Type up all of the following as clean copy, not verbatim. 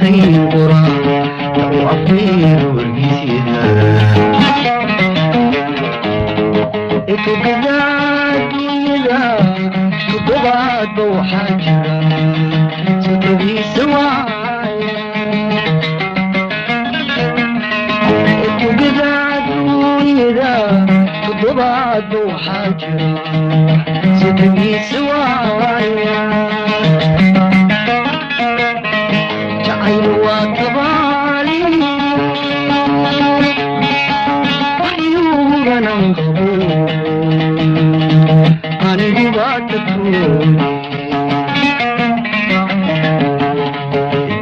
Noqotay quraan ta u afeer wargiisyada togada adduunyada toddobaadba waxaa jira sodogiisa waaya. Togada adduunyada toddobaadba waxaa jira sodogiisa waaya. Jacayl waa tabaali ayuuganan qabo anigu baa tagtoodi.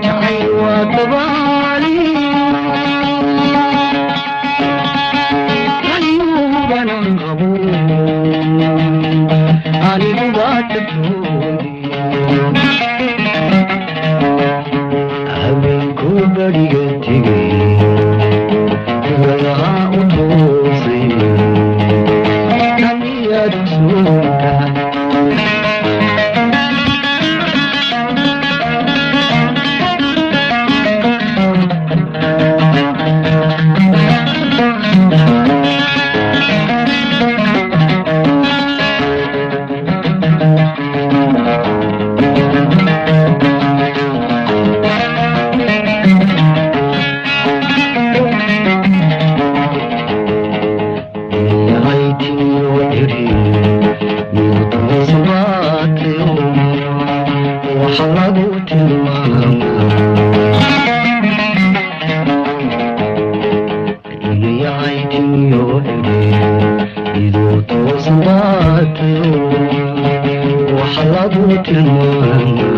Jacayl waa tabaali ayuuganan qabo anigu baa tagtoodi. Habeenkuu bariga tegay gadaha u toosay kamiyaad ogsoontahay. Haytiyo iri mudoosabaatayo waxa lagu tilmaamaa inayahaytiyo iri iduu toosanbaatayo waxa lagu tilmaamaa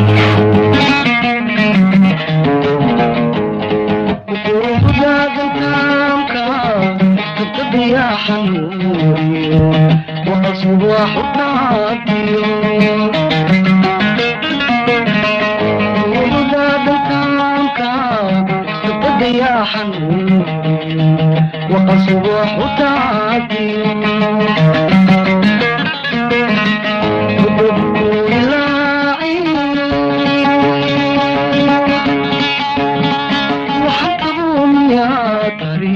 quruxdaadantaamka tabtabiya xanuuriyo waqasubaxu taatiyo. Quruxdaadantaamka tabtabiya xanuuriyo waqasubaxu taatiyo. Hububku ilaaci waxaa tari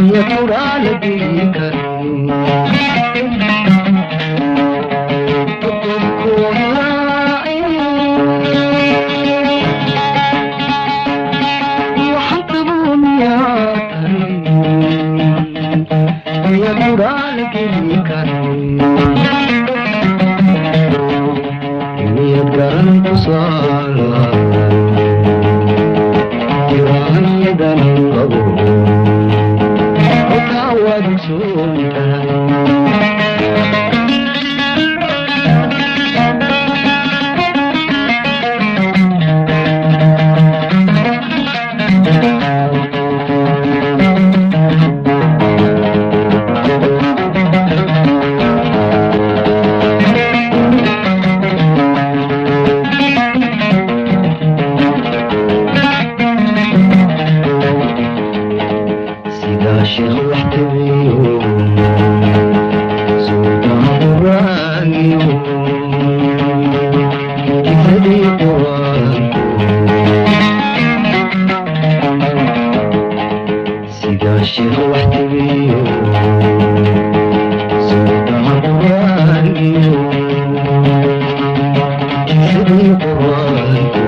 miya turaa la geli karin todobku ilaaci waxaan qabo miyaa tari miya turaa la geli karin miyad garan tusaala tiraanyadan qabo otaa waad ogsoon tahay. Sidaa sheekh wax tabiyo sultaan quraaniyo jikradii quraanku. Sidaa sheekh wax tabiyo sultaan quraaniyo jikradii quraanku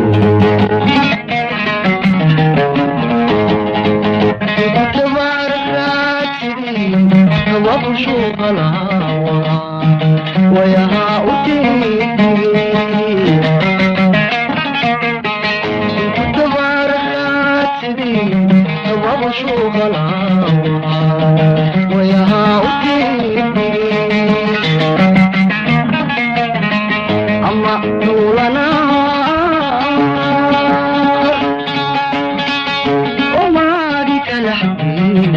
ama tuulana umaadi kala xadin.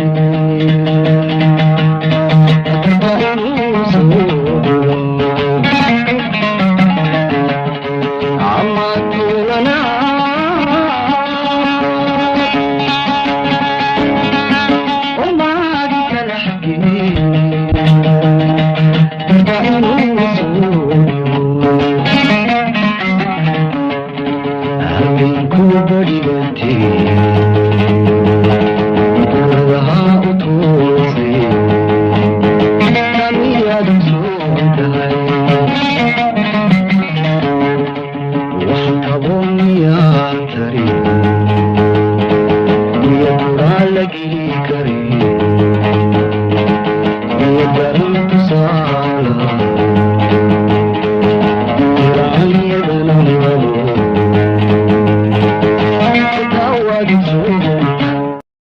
Ama tuulana umaadi kala. tegin.